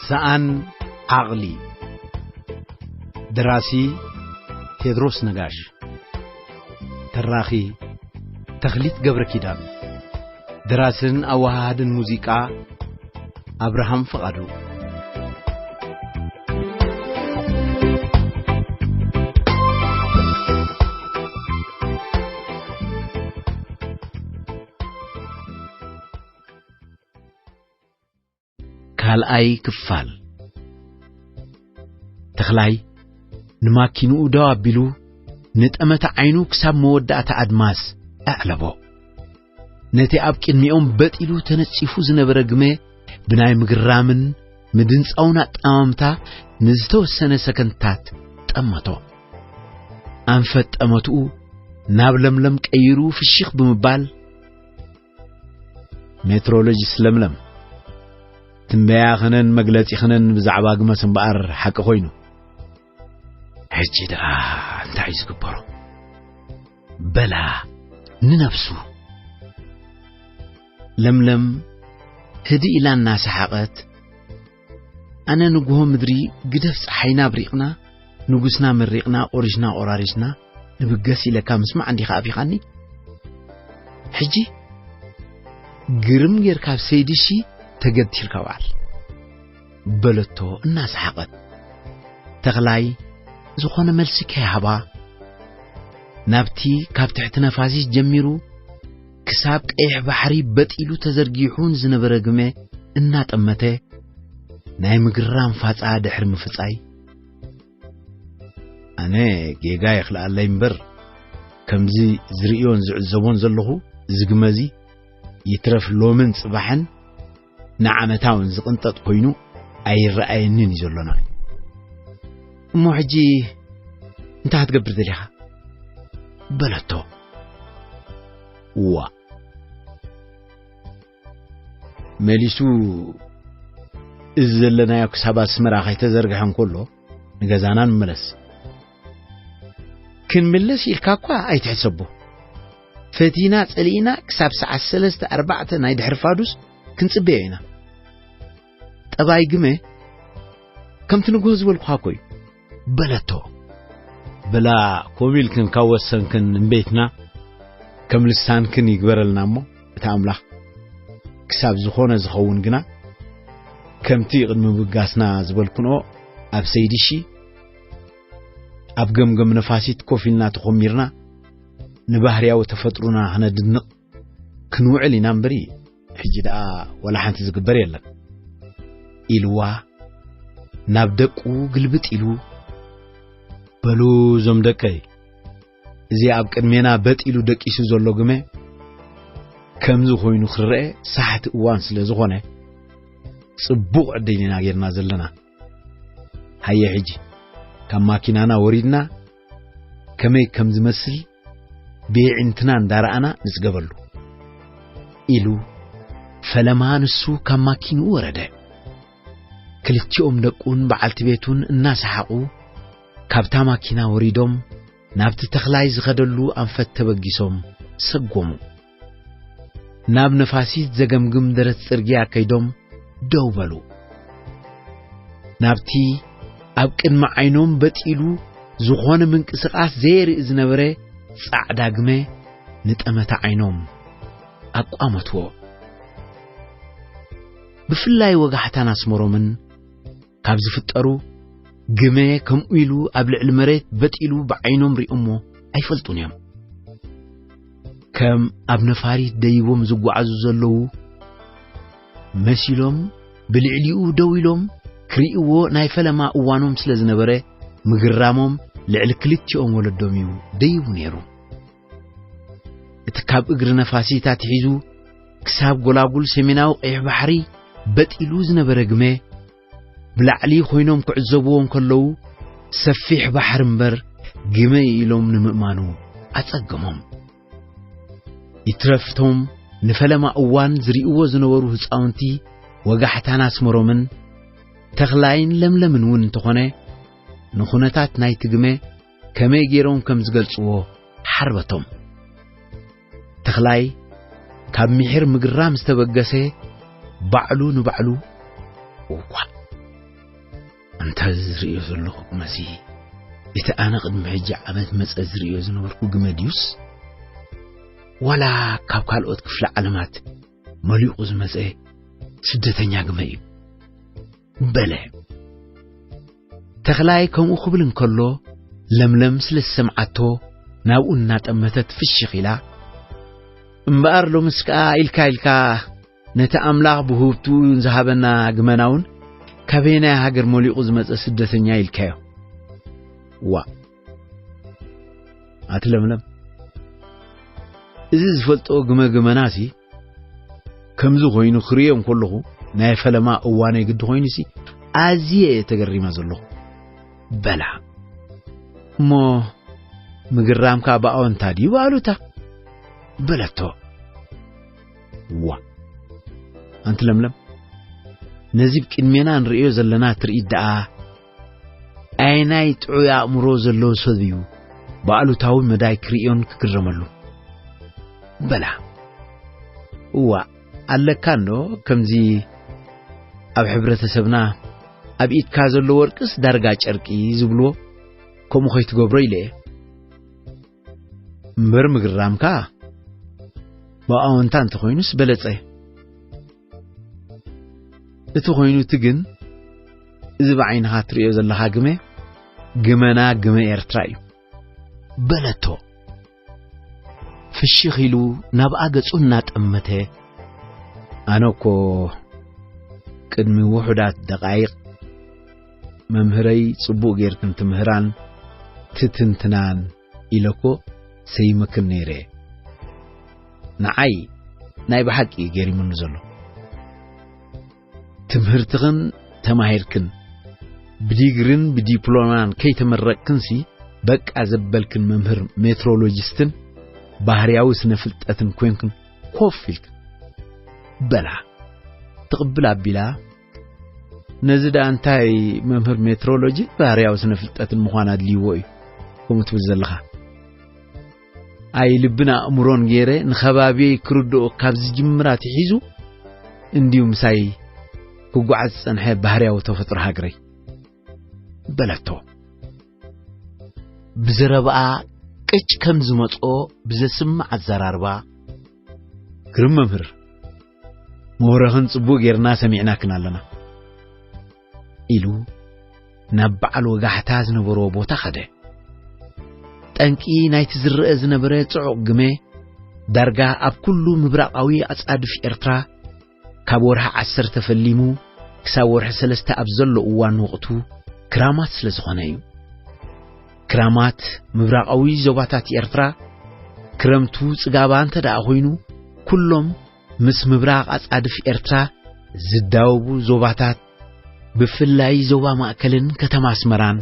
ሰኣን ዓቕሊ። ደራሲ ቴድሮስ ነጋሽ። ተራኺ ተኽሊት ገብረ ኪዳን። ደራስን ኣወሃሃድን ሙዚቃ ኣብርሃም ፍቓዱ። ካልኣይ ክፋል። ተኽላይ ንማኪንኡ ደው ኣቢሉ ንጠመተ ዓይኑ ክሳብ መወዳእታ ኣድማስ ኣዕለቦ። ነቲ ኣብ ቅድሚኦም በጢሉ ተነጺፉ ዝነበረ ግመ ብናይ ምግራምን ምድንጻውን ኣጠማምታ ንዝተወሰነ ሰከንድታት ጠመቶ። ኣንፈት ጠመትኡ ናብ ለምለም ቀይሩ ፍሽኽ ብምባል፣ ሜትሮሎጂስት ለምለም፣ ትንበያኽንን መግለጺኽንን ብዛዕባ ግመስ እምበኣር ሓቂ ኮይኑ። ሕጂ ደኣ እንታይ እዩ ዝግበሮ? በላ ንነብሱ። ለምለም ህድእ ኢላ እናሰሓቐት፣ ኣነ ንግሆ ምድሪ ግደፍ ጸሓይና ኣብሪቕና፣ ንጉስና መሪቕና፣ ቆሪሽና ቆራሪሽና፣ ንብገስ ኢለካ ምስማዕ እንዲኻ ኣቢኻኒ። ሕጂ ግርም ጌርካ ኣብ ሰይድሺ ተገቲርካ በዓል፣ በለቶ እናሰሓቐት። ተኽላይ ዝኾነ መልሲ ከይሃባ፣ ናብቲ ካብ ትሕቲ ነፋሲት ጀሚሩ ክሳብ ቀይሕ ባሕሪ በጢሉ ተዘርጊሑ ንዝነበረ ግመ እናጠመተ፣ ናይ ምግራም ፋጻ ድሕሪ ምፍጻይ፣ ኣነ ጌጋ ይኽልኣለይ እምበር፣ ከምዚ ዝርእዮን ዝዕዘቦን ዘለኹ፣ እዚ ግመ እዚ ይትረፍ ሎምን ጽባሕን ንዓመታውን ዝቕንጠጥ ኮይኑ ኣይረኣየንን እዩ ዘሎና። እሞ ሕጂ እንታይ ክትገብር ደሊኻ? በለቶ። እዋ፣ መሊሱ እዚ ዘለናዮ ክሳብ ኣስመራ ከይተዘርግሐ እንከሎ ንገዛና ንመለስ። ክንምለስ ኢልካ እኳ ኣይትሕሰቦ። ፈቲና ጸሊእና ክሳብ ሰዓት ሰለስተ ኣርባዕተ ናይ ድሕሪ ፋዱስ ክንጽበዮ ኢና። ጠባይ ግመ ከምቲ ንግሆ ዝበልኩኻ እኮ እዩ፣ በለቶ። በላ፣ ከምኡ ኢልክን ካብ ወሰንክን እምቤትና ከም ልሳንክን ይግበረልና እሞ፣ እቲ ኣምላኽ ክሳብ ዝኾነ ዝኸውን ግና፣ ከምቲ ቅድሚ ምብጋስና ዝበልክንኦ፣ ኣብ ሰይድሺ ኣብ ገምገም ነፋሲት ኮፍ ኢልና ተኾሚርና፣ ንባህርያዊ ተፈጥሮና ክነድንቕ ክንውዕል ኢና እምበሪ፣ ሕጂ ደኣ ወላ ሓንቲ ዝግበር የለን፣ ኢልዋ ናብ ደቁ ግልብጥ ኢሉ፣ በሉ እዞም ደቀይ፣ እዚ ኣብ ቅድሜና በጥ ኢሉ ደቂሱ ዘሎ ግመ ከምዚ ኮይኑ ክረአ ሳሕቲ እዋን ስለ ዝኾነ፣ ጽቡቕ ዕድል ኢና ጌርና ዘለና። ሃየ ሕጂ ካብ ማኪናና ወሪድና ከመይ ከም ዝመስል ብየዒንትና እንዳረኣና ንጽገበሉ፣ ኢሉ ፈለማ ንሱ ካብ ማኪንኡ ወረደ። ክልቲኦም ደቁን በዓልቲ ቤቱን እናሰሓቑ ካብታ ማኪና ወሪዶም ናብቲ ተኽላይ ዝኸደሉ ኣንፈት ተበጊሶም ሰጎሙ። ናብ ነፋሲት ዘገምግም ደረት ጽርግያ ከይዶም ደው በሉ። ናብቲ ኣብ ቅድሚ ዓይኖም በጥ ኢሉ ዝኾነ ምንቅስቓስ ዘየርኢ ዝነበረ ጻዕዳ ግመ ንጠመተ ዓይኖም ኣቋመትዎ። ብፍላይ ወጋሕታን ኣስመሮምን ካብ ዝፍጠሩ፣ ግመ ከምኡ ኢሉ ኣብ ልዕሊ መሬት በጥ ኢሉ ብዓይኖም ሪኦሞ ኣይፈልጡን እዮም። ከም ኣብ ነፋሪት ደይቦም ዝጓዓዙ ዘለዉ መሲሎም ብልዕሊኡ ደው ኢሎም ክርእይዎ ናይ ፈለማ እዋኖም ስለ ዝነበረ፣ ምግራሞም ልዕሊ ክልቲኦም ወለዶም እዩ ደይቡ ነይሩ። እቲ ካብ እግሪ ነፋሲት ኣትሒዙ ክሳብ ጎላጉል ሰሜናዊ ቀይሕ ባሕሪ በጥ ኢሉ ዝነበረ ግመ፣ ብላዕሊ ኮይኖም ክዕዘብዎ እንከለዉ፣ ሰፊሕ ባሕሪ እምበር ግመ ኢሎም ንምእማኑ ኣጸገሞም። ይትረፍቶም ንፈለማ እዋን ዝርእይዎ ዝነበሩ ህጻውንቲ ወጋሕታን ኣስመሮምን ተኽላይን ለምለምን እውን እንተኾነ፣ ንኹነታት ናይቲ ግመ ከመይ ገይሮም ከም ዝገልጽዎ ሓርበቶም። ተኽላይ ካብ ምሒር ምግራም ዝተበገሰ ባዕሉ ንባዕሉ፣ "እዋእ፣ ኣንታ ዝርእዮ ዘለኹ ግመሲ፣ እቲ ኣነ ቅድሚ ሕጂ ዓመት መጸ ዝርእዮ ዝነበርኩ ግመ ድዩስ? ዋላ ካብ ካልኦት ክፍለ ዓለማት መሊቑ ዝመጸ ስደተኛ ግመ እዩ፣ በለ። ተኽላይ ከምኡ ክብል እንከሎ፣ ለምለም ስለ ዝሰምዓቶ፣ ናብኡ እናጠመተት ፍሽኽ ኢላ፣ "እምበኣር ሎምስ ከኣ ኢልካ ኢልካ ነቲ ኣምላኽ ብውህብቱ ዝሃበና ግመና እውን ካበየናይ ሃገር መሊቑ ዝመጸ ስደተኛ ኢልካዮ?" ዋእ! ኣቲ ለምለም፣ እዚ ዝፈልጦ ግመ ግመናሲ ከምዚ ኮይኑ ክርእዮ እንከለኹ፣ ናይ ፈለማ እዋነይ ግዲ ኮይኑሲ ኣዝየ እየ ተገሪመ ዘለኹ፣ በላ። እሞ ምግራምካ ብኣወንታ ድዩ ብኣሉታ? በለቶ። ዋእ! ኣንቲ ለምለም፣ ነዚ ብቅድሜና ንርእዮ ዘለና ትርኢት ደኣ ኣየናይ ጥዑይ ኣእምሮ ዘለዎ ሰብ እዩ ብኣሉታዊ መዳይ ክርእዮን ክግረመሉ? በላ። እዋእ፣ ኣለካ እንዶ ከምዚ ኣብ ሕብረተሰብና ኣብ ኢድካ ዘሎ ወርቅስ ዳርጋ ጨርቂ ዝብልዎ፣ ከምኡ ከይትገብሮ ኢለ እየ። እምበር ምግራምካ ብኣወንታ እንተኾይኑስ በለጸ። እቲ ኮይኑ እቲ ግን፣ እዚ ብዓይንኻ ትርእዮ ዘለኻ ግመ፣ ግመና ግመ ኤርትራ እዩ፣ በለቶ። ፍሽኽ ኢሉ ናብኣ ገጹ እናጠመተ፣ ኣነ እኮ ቅድሚ ውሑዳት ደቓይቕ መምህረይ ጽቡቕ ጌርክን ትምህራን ትትንትናን ኢለ እኮ ሰይመክን ነይረ። ንዓይ ናይ ብሓቂ እዩ ገሪሙኒ ዘሎ። ትምህርትኽን ተማሂርክን፣ ብዲግርን ብዲፕሎማን ከይተመረቅክንሲ፣ በቃ ዘበልክን መምህር ሜትሮሎጂስትን ባህርያዊ ስነ ፍልጠትን ኮንክን ኮፍ ኢልክን። በላ ትቕብል ኣቢላ፣ ነዚ ደኣ እንታይ መምህር ሜትሮሎጂ ባህርያዊ ስነ ፍልጠትን ምዃን ኣድልይዎ እዩ፣ ከምኡ ትብል ዘለኻ? ኣይ ልብን ኣእምሮን ገይረ ንኸባቢየይ ክርድኦ ካብ ዝጅምር ኣትሒዙ እንድዩ ምሳይ ክጓዓዝ ዝጸንሐ ባህርያዊ ተፈጥሮ ሃገረይ፣ በለቶ። ብዘረባኣ ቅጭ ከም ዝመጽኦ ብዘስምዕ ኣዘራርባ፣ ግርም መምህር፣ መወረኽን ጽቡቕ ጌርና ሰሚዕናክን ኣለና፣ ኢሉ ናብ በዓል ወጋሕታ ዝነበርዎ ቦታ ኸደ። ጠንቂ ናይቲ ዝረአ ዝነበረ ጽዑቕ ግመ፣ ዳርጋ ኣብ ኩሉ ምብራቓዊ ኣጻድፍ ኤርትራ፣ ካብ ወርሒ ዓሰርተ ፈሊሙ ክሳብ ወርሒ ሰለስተ ኣብ ዘሎ እዋን ወቕቱ ክራማት ስለ ዝኾነ እዩ። ክራማት ምብራቓዊ ዞባታት ኤርትራ፣ ክረምቱ ጽጋባ እንተ ደኣ ኮይኑ፣ ኩሎም ምስ ምብራቕ ኣጻድፍ ኤርትራ ዝዳወቡ ዞባታት፣ ብፍላይ ዞባ ማእከልን ከተማ ኣስመራን፣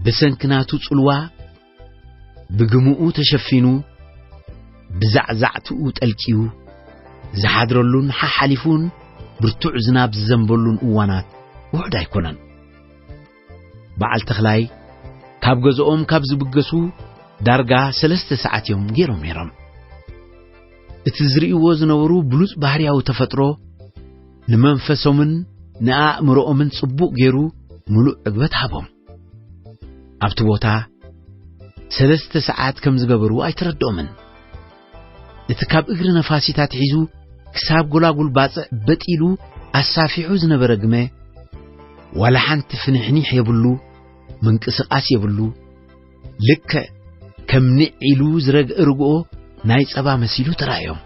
ብሰንኪ ናቱ ጽልዋ ብግምኡ ተሸፊኑ፣ ብዛዕዛዕትኡ ጠልቅዩ ዝሓድረሉን ሓሓሊፉን ብርቱዕ ዝናብ ዝዘንበሉን እዋናት ውሑድ ኣይኮነን። በዓል ተኽላይ ካብ ገዝኦም ካብ ዝብገሱ ዳርጋ ሰለስተ ሰዓት እዮም ገይሮም ነይሮም። እቲ ዝርእይዎ ዝነበሩ ብሉጽ ባህርያዊ ተፈጥሮ ንመንፈሶምን ንኣእምሮኦምን ጽቡቕ ገይሩ ምሉእ ዕግበት ሃቦም። ኣብቲ ቦታ ሰለስተ ሰዓት ከም ዝገበሩ ኣይተረድኦምን። እቲ ካብ እግሪ ነፋሲት ኣትሒዙ ክሳብ ጎላጉል ባጽዕ በጥ ኢሉ ኣሳፊሑ ዝነበረ ግመ፣ ዋላ ሓንቲ ፍንሕኒሕ የብሉ፣ ምንቅስቓስ የብሉ። ልክዕ ከም ንዕ ኢሉ ዝረግአ ርግኦ ናይ ጸባ መሲሉ ተራእዮም።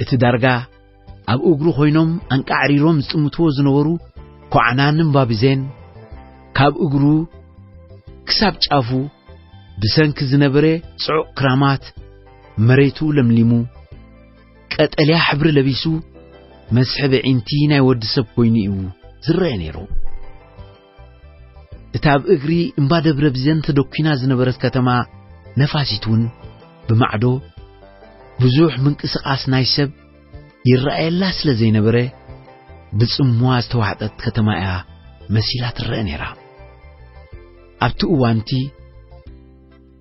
እቲ ዳርጋ ኣብ እግሩ ኮይኖም ኣንቃዕሪሮም ዝጥምትዎ ዝነበሩ ኮዓናንን ባቢዜን፣ ካብ እግሩ ክሳብ ጫፉ ብሰንኪ ዝነበረ ጽዑቕ ክራማት መሬቱ ለምሊሙ፣ ቀጠልያ ሕብሪ ለቢሱ፣ መስሕብ ኣዒንቲ ናይ ወዲ ሰብ ኮይኑ እዩ ዝረአ ነይሩ። እታ ኣብ እግሪ እምባ ደብረ ብዘን ተደኲና ዝነበረት ከተማ ነፋሲት እውን ብማዕዶ ብዙሕ ምንቅስቓስ ናይ ሰብ ይረኣየላ ስለ ዘይነበረ፣ ብጽምዋ ዝተዋሕጠት ከተማ እያ መሲላ ትረአ ነይራ። ኣብቲ እዋንቲ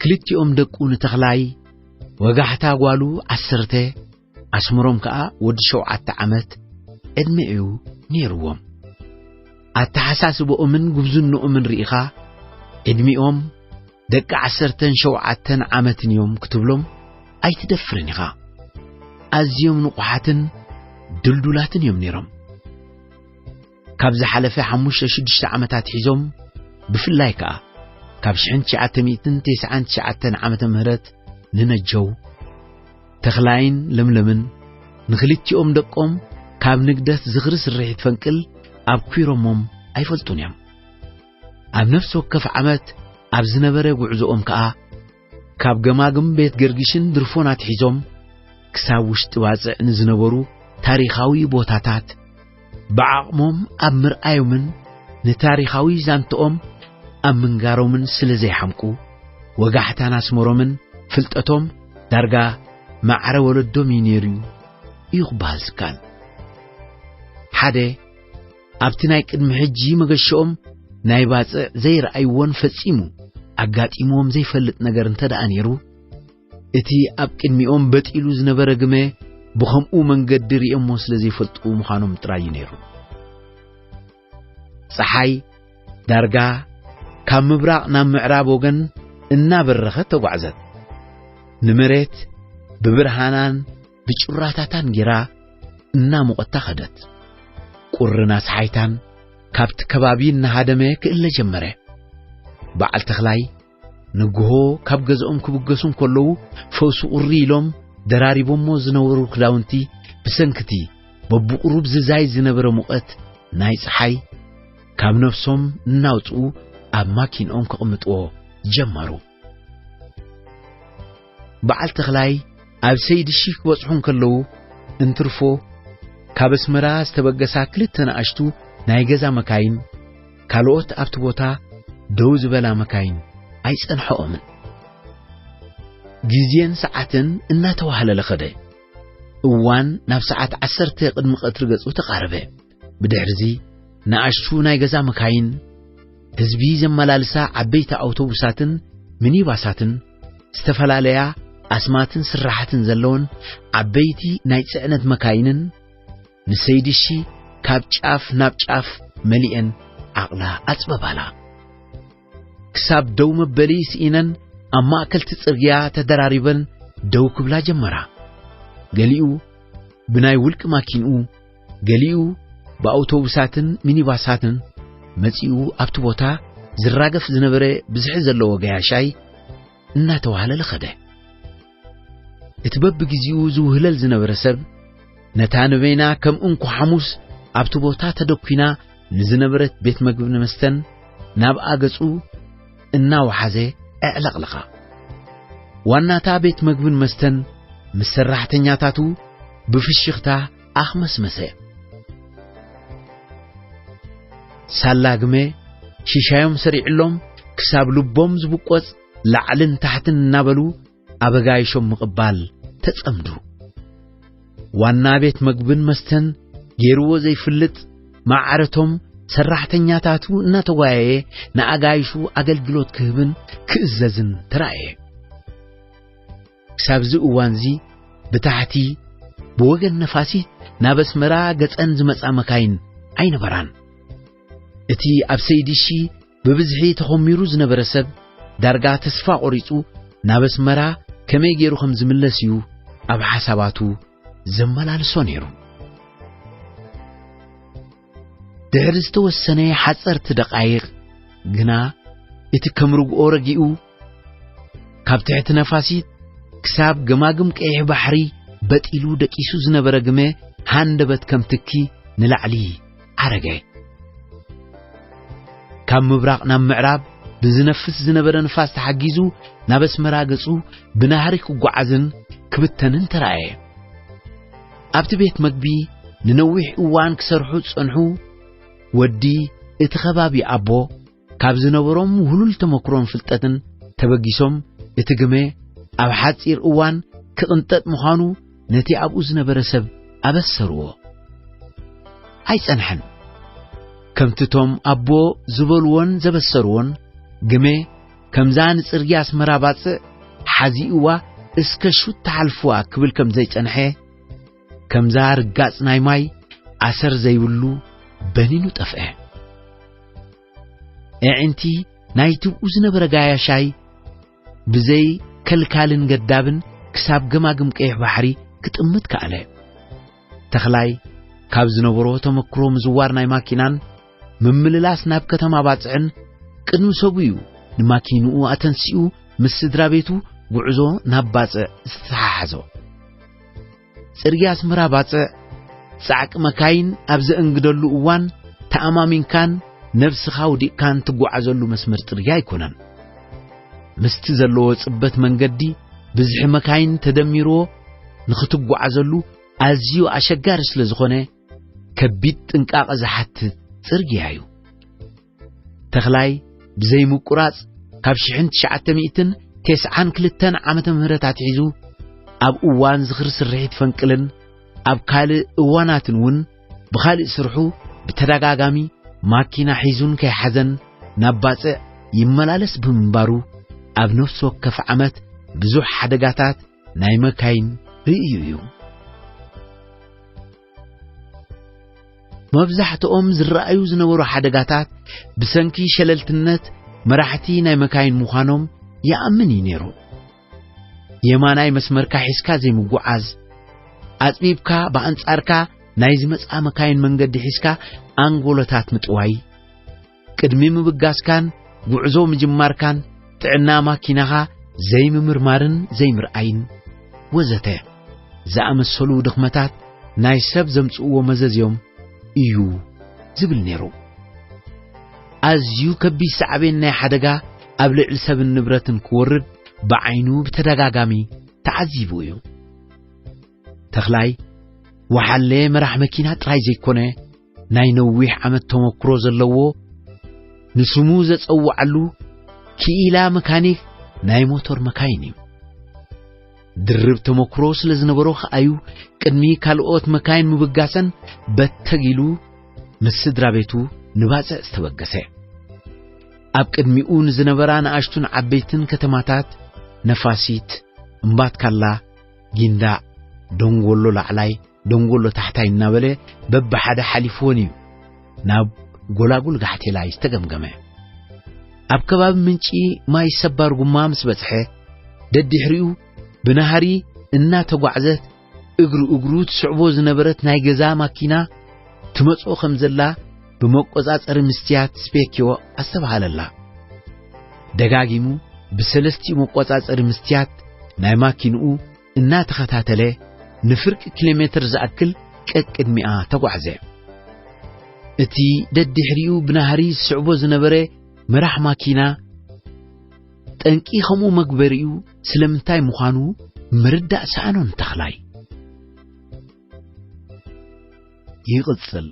ክልቲኦም ደቁ ንተኽላይ፣ ወጋሕታ ጓሉ ዓሰርተ፣ ኣስመሮም ከኣ ወዲ ሸውዓተ ዓመት ዕድመ እዩ ነይርዎም። ኣተሓሳስብኦምን ጉብዝንኦምን ርኢኻ፣ ዕድሚኦም ደቂ ዓሰርተን ሸውዓተን ዓመትን እዮም ክትብሎም ኣይትደፍርን ኢኻ። ኣዝዮም ንቑሓትን ድልዱላትን እዮም ነይሮም። ካብ ዝሓለፈ ሓሙሽተ ሽዱሽተ ዓመታት ሒዞም፣ ብፍላይ ከኣ ካብ ሽሕን ትሽዓተ ሚእትን ተስዓን ትሽዓተን ዓመተ ምህረት ንነጀው፣ ተኽላይን ለምለምን ንኽልቲኦም ደቆም ካብ ንግደት ዝኽሪ ስርሒት ፈንቅል ኣብኲሮሞም ኣይፈልጡን እዮም። ኣብ ነፍሲ ወከፍ ዓመት ኣብ ዝነበረ ጉዕዞኦም ከኣ፣ ካብ ገማግም ቤት ገርጊሽን ድርፎን ኣትሒዞም ክሳብ ውሽጢ ባጽዕ ንዝነበሩ ታሪኻዊ ቦታታት ብዓቕሞም ኣብ ምርኣዮምን ንታሪኻዊ ዛንትኦም ኣብ ምንጋሮምን ስለ ዘይሓምቁ፣ ወጋሕታን ኣስመሮምን ፍልጠቶም ዳርጋ ማዕረ ወለዶም እዩ ነይሩ እዩ ክበሃል ዝከኣል። ሓደ ኣብቲ ናይ ቅድሚ ሕጂ መገሸኦም ናይ ባጽዕ ዘይረኣይዎን ፈጺሙ ኣጋጢምዎም ዘይፈልጥ ነገር እንተ ደኣ ነይሩ፣ እቲ ኣብ ቅድሚኦም በጢሉ ዝነበረ ግመ ብኸምኡ መንገዲ ርእዮሞ ስለ ዘይፈልጡ ምዃኖም ጥራይ እዩ ነይሩ። ጸሓይ ዳርጋ ካብ ምብራቕ ናብ ምዕራብ ወገን እናበረኸት ተጓዕዘት። ንመሬት ብብርሃናን ብጭራታታን ጌራ እናሞቐታ ኸደት። ቁርን ኣስሓይታን ካብቲ ከባቢ እናሃደመ ክእለ ጀመረ። በዓል ተኽላይ ንግሆ ካብ ገዝኦም ክብገሱ እንከለዉ፣ ፈውሲ ቁሪ ኢሎም ደራሪቦሞ ዝነበሩ ክዳውንቲ፣ ብሰንክቲ በብቑሩብ ዝዛይ ዝነበረ ሙቐት ናይ ጸሓይ፣ ካብ ነፍሶም እናውጽኡ ኣብ ማኪንኦም ከቕምጥዎ ጀመሩ። በዓል ተኽላይ ኣብ ሰይድ ሺህ ክበጽሑ እንከለዉ፣ እንትርፎ ካብ ኣስመራ ዝተበገሳ ክልተ ንኣሽቱ ናይ ገዛ መካይን፣ ካልኦት ኣብቲ ቦታ ደው ዝበላ መካይን ኣይጸንሐኦምን። ግዜን ሰዓትን እናተዋህለለ ኸደ። እዋን ናብ ሰዓት ዓሰርተ ቅድሚ ቀትሪ ገጹ ተቓረበ። ብድሕርዚ ንኣሽቱ ናይ ገዛ መካይን፣ ህዝቢ ዘመላልሳ ዓበይቲ ኣውቶቡሳትን ሚኒባሳትን፣ ዝተፈላለያ ኣስማትን ስራሓትን ዘለወን ዓበይቲ ናይ ጽዕነት መካይንን ንሰይድሺ ካብ ጫፍ ናብ ጫፍ መሊኤን ዓቕላ ኣጽበባላ። ክሳብ ደው መበሊ ስኢነን ኣብ ማእከልቲ ጽርግያ ተደራሪበን ደው ክብላ ጀመራ። ገሊኡ ብናይ ውልቂ ማኪንኡ፣ ገሊኡ ብኣውቶቡሳትን ሚኒባሳትን መጺኡ ኣብቲ ቦታ ዝራገፍ ዝነበረ ብዝሒ ዘለዎ ገያሻይ እናተዋህለለ ኸደ። እቲ በብግዜኡ ዝውህለል ዝነበረ ሰብ፣ ነታ ንበይና ከም እንኮ ሓሙስ ኣብቲ ቦታ ተደኲና ንዝነበረት ቤት መግብን መስተን ናብኣ ገጹ እናወሓዘ ኣዕለቕለቓ። ዋናታ ቤት መግብን መስተን ምስ ሰራሕተኛታቱ ብፍሽኽታ ኣኽመስመሰ። ሳላ ግመ ሽሻዮም ሰሪዕሎም ክሳብ ልቦም ዝብቆጽ ላዕልን ታሕትን እናበሉ ኣበጋይሾም ምቕባል ተጸምዱ። ዋና ቤት መግብን መስተን ገይርዎ ዘይፍልጥ ማዕረቶም ሰራሕተኛታቱ እናተጓየየ ንኣጋይሹ ኣገልግሎት ክህብን ክእዘዝን ተራእየ። ክሳብዚ እዋንዚ ብታሕቲ ብወገን ነፋሲት ናብ ኣስመራ ገጸን ዝመጻ መካይን ኣይነበራን። እቲ ኣብ ሰይድሺ ብብዝሒ ተኾሚሩ ዝነበረ ሰብ ዳርጋ ተስፋ ቆሪጹ ናብ ኣስመራ ከመይ ገይሩ ከም ዝምለስ እዩ ኣብ ሓሳባቱ ዘመላልሶ ነይሩ። ድሕሪ ዝተወሰነ ሓጸርቲ ደቓይቕ ግና፣ እቲ ከም ርግኦ ረጊኡ፣ ካብ ትሕቲ ነፋሲት ክሳብ ገማግም ቀይሕ ባሕሪ በጢሉ ደቂሱ ዝነበረ ግመ፣ ሃንደበት ከም ትኪ ንላዕሊ ዓረገ። ካብ ምብራቕ ናብ ምዕራብ ብዝነፍስ ዝነበረ ንፋስ ተሓጊዙ፣ ናብ ኣስመራ ገጹ ብናህሪ ክጓዓዝን ክብተንን ተራእየ። ኣብቲ ቤት መግቢ ንነዊሕ እዋን ክሰርሑ ዝጸንሑ ወዲ እቲ ከባቢ ኣቦ፣ ካብ ዝነበሮም ውህሉል ተመክሮን ፍልጠትን ተበጊሶም፣ እቲ ግመ ኣብ ሓጺር እዋን ክቕንጠጥ ምዃኑ ነቲ ኣብኡ ዝነበረ ሰብ ኣበሰርዎ። ኣይጸንሐን። ከምቲ እቶም ኣቦ ዝበልዎን ዘበሰርዎን፣ ግመ ከምዛ ንጽርግያ ኣስመራ ባጽዕ ሓዚእዋ እስከ ሹት ትሓልፍዋ ክብል ከም ዘይጸንሐ፣ ከምዛ ርጋጽ ናይ ማይ ኣሰር ዘይብሉ በኒኑ ጠፍአ። ኣዒንቲ ናይቲ ብኡ ዝነበረ ጋያሻይ ብዘይ ከልካልን ገዳብን ክሳብ ገማግም ቀይሕ ባሕሪ ክጥምት ከኣለ። ተኽላይ ካብ ዝነበሮ ተመክሮ ምዝዋር ናይ ማኪናን ምምልላስ ናብ ከተማ ባጽዕን ቅድሚ ሰቡ እዩ ንማኪንኡ ኣተንሲኡ ምስ ስድራ ቤቱ ጉዕዞ ናብ ባጽዕ ዝተሓሓዞ። ጽርግያ ኣስመራ ባጽዕ ጻዕቂ መካይን ኣብ ዘእንግደሉ እዋን ተኣማሚንካን ነብስኻ ውዲቕካን ትጓዓዘሉ መስመር ጽርግያ ኣይኮነን። ምስቲ ዘለዎ ጽበት መንገዲ ብዝሒ መካይን ተደሚርዎ ንኽትጓዓዘሉ ኣዝዩ ኣሸጋሪ ስለ ዝኾነ ከቢድ ጥንቃቐ ዝሓትት ጽርግያ እዩ። ተኽላይ ብዘይ ምቁራጽ ካብ ሽሕን ትሽዓተ ሚእትን ተስዓን ክልተን ዓመተ ምህረት ኣትሒዙ ኣብ እዋን ዝኽሪ ስርሒት ፈንቅልን ኣብ ካልእ እዋናትን እውን ብኻልእ ስርሑ ብተደጋጋሚ ማኪና ሒዙን ከይሓዘን ናብ ባጽዕ ይመላለስ ብምንባሩ ኣብ ነፍሲ ወከፍ ዓመት ብዙሕ ሓደጋታት ናይ መካይን ርእዩ እዩ። መብዛሕትኦም ዝረኣዩ ዝነበሩ ሓደጋታት ብሰንኪ ሸለልትነት መራሕቲ ናይ መካይን ምዃኖም ይኣምን እዩ ነይሩ። የማናይ መስመርካ ሒዝካ ዘይምጉዓዝ፣ ኣጽቢብካ ብኣንጻርካ ናይ ዝመጽኣ መካይን መንገዲ ሒዝካ ኣንጎሎታት ምጥዋይ፣ ቅድሚ ምብጋስካን ጉዕዞ ምጅማርካን ጥዕና ማኪናኻ ዘይምምርማርን ዘይምርኣይን ወዘተ ዝኣመሰሉ ድኽመታት ናይ ሰብ ዘምጽእዎ መዘዝ እዮም እዩ ዝብል ነይሩ። ኣዝዩ ከቢድ ሳዕቤን ናይ ሓደጋ ኣብ ልዕሊ ሰብን ንብረትን ክወርድ ብዓይኑ ብተደጋጋሚ ተዓዚቡ እዩ። ተኽላይ ወሓለ መራሕ መኪና ጥራይ ዘይኮነ፣ ናይ ነዊሕ ዓመት ተመክሮ ዘለዎ፣ ንስሙ ዘጸውዓሉ ክኢላ መካኒክ ናይ ሞተር መካይን እዩ። ድርብ ተመክሮ ስለ ዝነበሮ ከኣዩ ቅድሚ ካልኦት መካይን ምብጋሰን በተግ ኢሉ ምስ ስድራ ቤቱ ንባጽዕ ዝተበገሰ። ኣብ ቅድሚኡ ንዝነበራ ንኣሽቱን ዓበይትን ከተማታት ነፋሲት፣ እምባትካላ፣ ጊንዳዕ፣ ደንጎሎ ላዕላይ፣ ደንጎሎ ታሕታይ እናበለ በብሓደ ሓሊፍወን እዩ ናብ ጎላጉል ጋሕቴላይ ዝተገምገመ። ኣብ ከባቢ ምንጪ ማይ ሰባር ጉማ ምስ በጽሐ፣ ደድሕሪኡ ብናህሪ እናተጓዕዘት እግሪ እግሩ ትስዕቦ ዝነበረት ናይ ገዛ ማኪና ትመጽኦ ከም ዘላ ብመቆጻጸሪ ምስትያት ስፔክዮ ኣስተብሃለላ። ደጋጊሙ ብሰለስቲኡ መቆጻጸሪ ምስትያት ናይ ማኪንኡ እናተኸታተለ ንፍርቂ ኪሎ ሜትር ዝኣክል ቀቅድሚኣ ተጓዕዘ። እቲ ደድሕሪኡ ብናህሪ ዝስዕቦ ዝነበረ መራሕ ማኪና ጠንቂ ከምኡ መግበሪኡ ስለምንታይ ምዃኑ ምርዳእ ሰኣኖ ንተኽላይ። ይቕጽል።